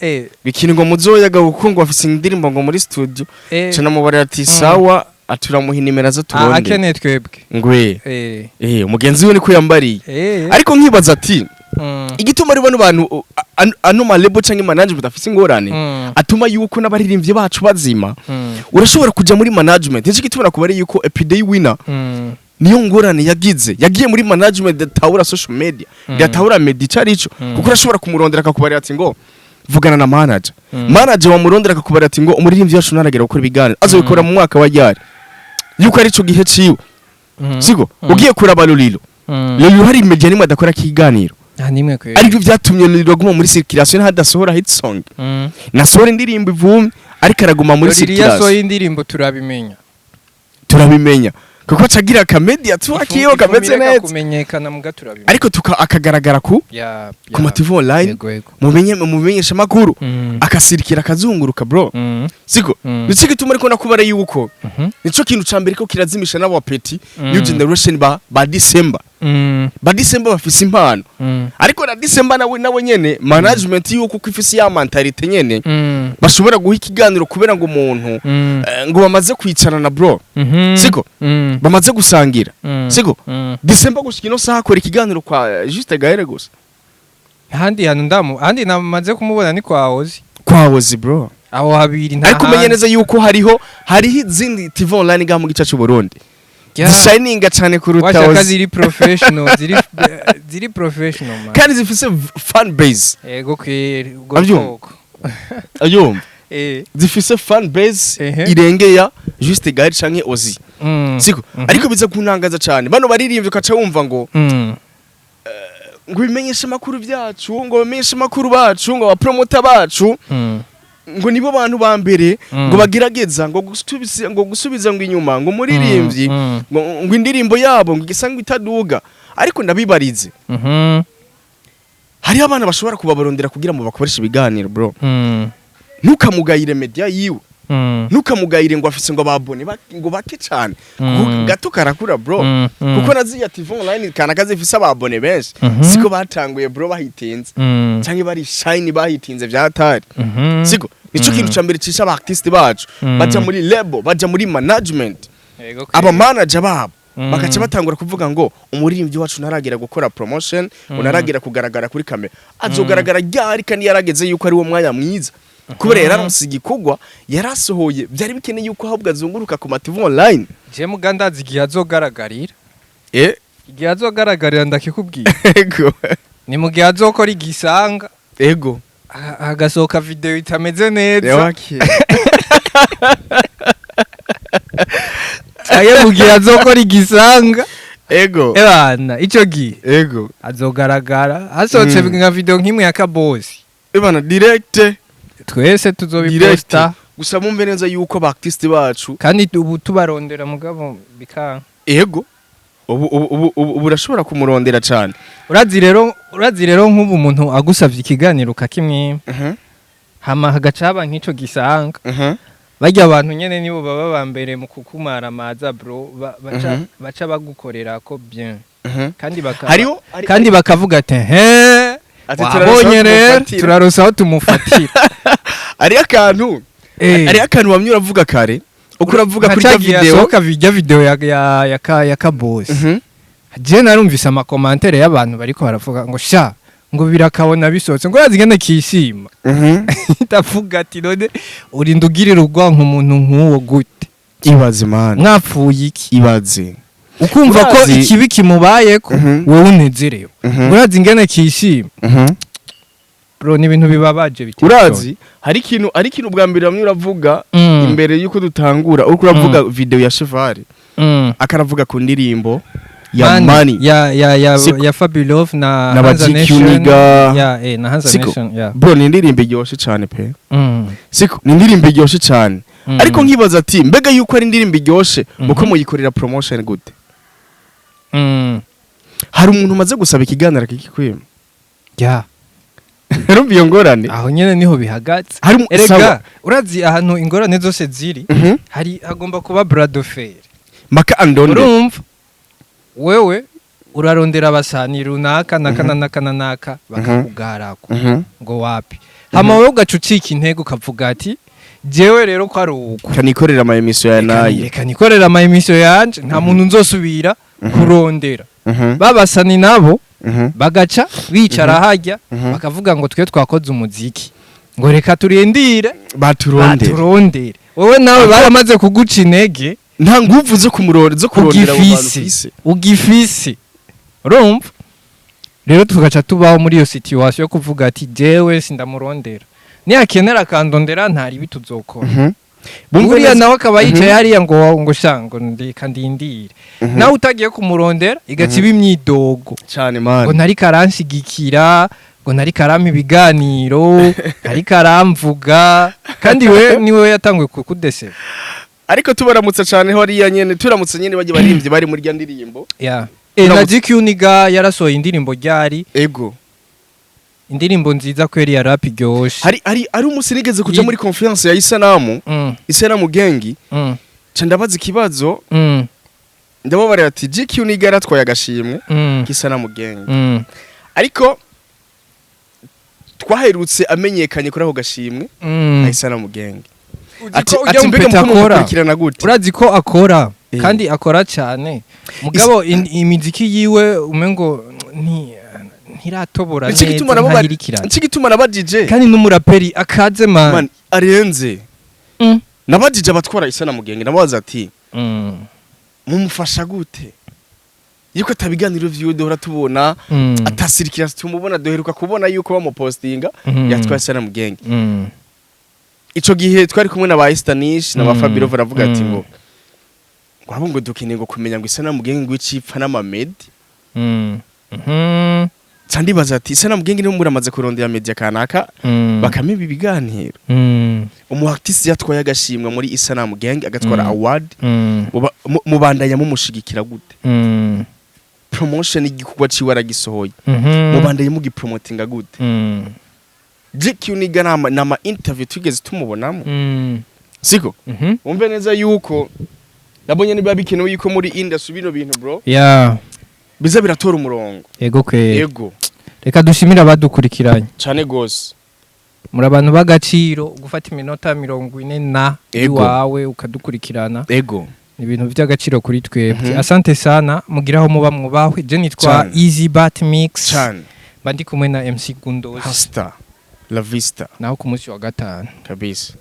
ikintu ngo muzoyaga kuko ngo afise indirimbo ngo muri studio. Ca namubarira ati sawa, aturamuha inimero zo Ah, turonde. Akeneye twebwe. Ngwe umugenzi we niko yambariye. Ariko nkibaza ati igituma ari bano bantu ano ma label canke management afise ingorane atuma yuko n'abaririmbyi bacu bazima. Urashobora kuja muri management, nicyo gituma nakubariye yuko Epidey Winner niyo ngorane yagize, yagiye muri management datahura social media, datahura media ico arico. Kuko urashobora kumurondera akakubarira ati ngo vugana na manager. Manager wamurondera akakubarira ati ngo umuririmbyi wacu ntaragera gukora ibiganiro, azobikora mu mwaka wa ryari, yuko arico gihe ciwe. Siko? Ugiye kuraba Lolilo, Lolilo hari media nimwe adakora kiganiro. Nta nimwe kweli. Aribyo byatumye Lolilo aguma muri circulation, hadasohora hit song. Nasohora indirimbo ivumye, ariko araguma muri Lolilo iyo asohoye circulation. indirimbo turabimenya. Turabimenya kuko acagira akamedia tuwakiyo kameze Ifu ireka neza. kumenyekana muga turabimenya. Ariko akagaragara ku ku ma TV online, Yego. mumenye mumenyesha makuru, akasirikira akazunguruka, bro. Siko? Nico gituma ariko nakubara yuko nico kintu ca mbere ko kirazimisha n'aba petit new generation ba December. Ba December bafise impano, ariko na December nawe nyene management yuko uko ifise ya mentalité nyene bashobora guha ikiganiro kubera ngo umuntu ngo bamaze kwicarana, bro. Siko? Bamaze gusangira. Siko? December gushika ino saha akora ikiganiro kwa Juste Gahere gusa. Ahandi hantu ndamu, ahandi namaze kumubona ni kwa Ozi. Kwa Ozi, bro. Aho habiri nta Ariko umenye handi. neza yuko hariho izindi TV online ngaha mu gice cy'u Burundi zishininga cyane kuruta Washaka Ozi. ziri professional, ziri professional, man. Kandi zifise fan base. Yego kweri, ubwo Abyumva? bwoko. Ayumva? Zifise fan base irengeya Juste Gahere canke Ozi. Siko? Ariko biza kuntangaza cyane bano baririmbye, ukaca wumva ngo ngo bimenyeshe makuru byacu, ngo bimenyeshe makuru bacu, ngo abapromota bacu ngo nibo bantu ba mbere ngo bagerageza ngo gusubiza ngo inyuma ngo umuririmbyi ngo indirimbo yabo ngo igisa ngo itaduga. Ariko ndabibarize, hariho abana bashobora kubabarondera kugira ngo bakoreshe ibiganiro, bro. Ntukamugayire media yiwe. Ntukamugayire ngo afise ngo ababone ngo bake cyane, kuko gato karakura, bro. Kuko na ziriya TV online kana zifise ababone benshi, siko batanguye, bro, bahitinze canke bari shine, bahitinze vyatari. Siko? Nico kintu ca mbere cisha aba artiste bacu. Baja muri label, baja muri management, aba manager babo bagaca batangura kuvuga ngo umuririmbyi wacu ntaragera gukora promotion, unaragera kugaragara kuri kamera, azogaragara ryari kandi yarageze yuko ari wo mwanya mwiza, kubera yararonse igikorwa yarasohoye, byari bikeneye yuko ahubwo azunguruka ku ma TV online. Je muga ndazi igihe azogaragarira. Igihe azogaragarira ndakikubwira. Ni mu gihe azokora igisanga, hagasohoka video itameze neza. Aye, mu gihe azokora igisanga. Ebana, ico gihe azogaragara hasohotse nka video nk'imwe ya Kabosi. Ebana, direct. Twese Direct. tuzobiposta. Gusa mumve neza yuko aba artiste bacu Kandi ubu tubarondera mugabo bikanka. Ego, ubu urashobora kumurondera cyane. Urazi rero nk'ubu umuntu agusavye ikiganiro ukakimwima, hama hagaca haba nk'ico gisanga, barya abantu nyene nibo baba ba mbere mu kukumara amaza, bro, baca baca bagukorera ko bien kandi bakaba Hariho kandi bakavuga ati he Ati, wabonye "Turaronse aho rero tumufatira." Turaronse aho tumufatira. Hariho akantu wamye uravuga kare, uko uravuga kuri Nka rya cagihe video. hasohoka virya video ya Kabosi, je narumvise ama commentaires y'abantu bariko baravuga ngo sha, ngo birakabona bisohotse, ngo yazigende kishima. Ndavuga ati none urinda ugirira urwanko umuntu nk'uwo gute? Ibaze, man. Mwapfuye iki? Ibaze. Ukumva ko ikibi kimubayeko wowe unezerewe. Urazi ingene kishima? Bro, ni ibintu bibabaje biteye. Urazi hari ikintu bwa mbere bamwe uravuga imbere yuko dutangura, uriko uravuga video ya Cheval, akaravuga ku ndirimbo ya Money ya Siko. ya Fabulov na Na ba Hanza GQ Nation. Nigga. Ya, na Hanza Siko. Nation, ya. Bro, ni indirimbo iryoshe cyane pe. Siko? Ni indirimbo iryoshe cyane. Ariko nkibaza ati mbega yuko ari indirimbo iryoshe, muko muyikorera promotion gute? Hari umuntu umaze gusaba ikiganiro akikikwima? Ya. Urumva iyo ngorane? Aho nyene niho bihagaze. Hari Erega sawa. urazi ahantu ingorane zose ziri, hari hagomba kuba bras de fer. Maka andonde. Urumva, wewe urarondera abasani runaka naka na naka na naka, bakakugarako ngo wapi, hama wewe ugaca ucika intego, ukavuga ati: "Jewe rero ko ari uko, kanikorera ama émission ya naye." Reka nikorera ama émission yanje, nta muntu nzosubira kurondera. Babasani nabo bagaca bicara hajya, bakavuga ngo: "Twe twakoze umuziki, ngo reka turindire baturondera." Baturondere. Wowe nawe baramaze kuguca intege. Nta nguvu zo kumurora, zo kurondera abo bantu. Ugifise. Ufise. Ugifise. Urumva rero, tugaca tubaho muri iyo situation yo kuvuga ati: "Jewe sindamurondera, niyakenera akandondera, ntari bituzokora." Bumve Buriya nawe akaba yicaye hariya ngo sha, ngo ndeka ndindire. Nawe utagiye kumurondera, igaca iba imyidogo cane ngo man. Ntari karanshigikira, ngo ntari karampa ibiganiro, ntari karamvuga, kandi we niwe yatanguye kukudeseva. Ariko tubaramutsa cane hariya nyene, turamutse nyene bajye barimvye bari muri rya ndirimbo. Yeah. Na GQ Niga yarasohoye indirimbo ryari? Ego. Indirimbo nziza kweri, ya rap iryoshe. Hari umunsi nigeze kuja muri conference ya Isanamu, Isanamu Gang, ca ndabaza ikibazo, ndababarira ati: "GQ Niga yaratwaye agashimwe k'Isanamu Gang, ariko twaherutse amenyekanye kuri ako gashimwe Isanamu Gang." Uzi Ati ko ujya ati: "Mbega mupeta muko akora? mukurikirana gute?" Urazi ko akora? Kandi akora cyane, mugabo imiziki yiwe umengo ntiratobora Nico neza, gituma ntahirikirana. Nico gituma nabajije. Kandi n'umuraperi akaze, man. Man, arenze. Nabajije abatwara Isanamu Gang, nabaza ati: "Mumufasha gute yuko atabiganiro vyiwe duhora tubona, atasirikira tumubona, duheruka kubona yuko bamupostinga yatwaye Isanamu Gang?" Ico gihe twari kumwe na ba Estanish na ba Fabiro, baravuga ati ngo abo ngo dukeneye ngo kumenya ngo Isanamu Gang ngo icipfa n'amamedi. Ca ndibaza ati: "Isanamu Gang niho muramaze kurondera media kanaka bakameba ibiganiro?" Umu artiste yatwaye agashimwa muri Isanamu Gang, agatwara award, mubandanya mumushigikira gute? Promotion y'igikorwa ciwe aragisohoye, mubandanya mugipromotinga gute? GQ Niga nama interview twigeze tumubonamo, siko? Wumve neza yuko nabonye niba bikenewe yuko muri industry bino bintu, bro, biza biratora umurongo. Yego kweri. Yego. Reka dushimire abadukurikiranye. Cane gose. Muri abantu b'agaciro, gufata iminota 40 na iwawe ukadukurikirana ni ibintu by'agaciro kuri twebwe. Asante sana, mugiraho muba mwubahwe. Je nitwa Cane. Easy Bat Mix, mba ndi kumwe na MC Gundos. Hasta la vista. Naho ku munsi wa gatanu. Kabisa.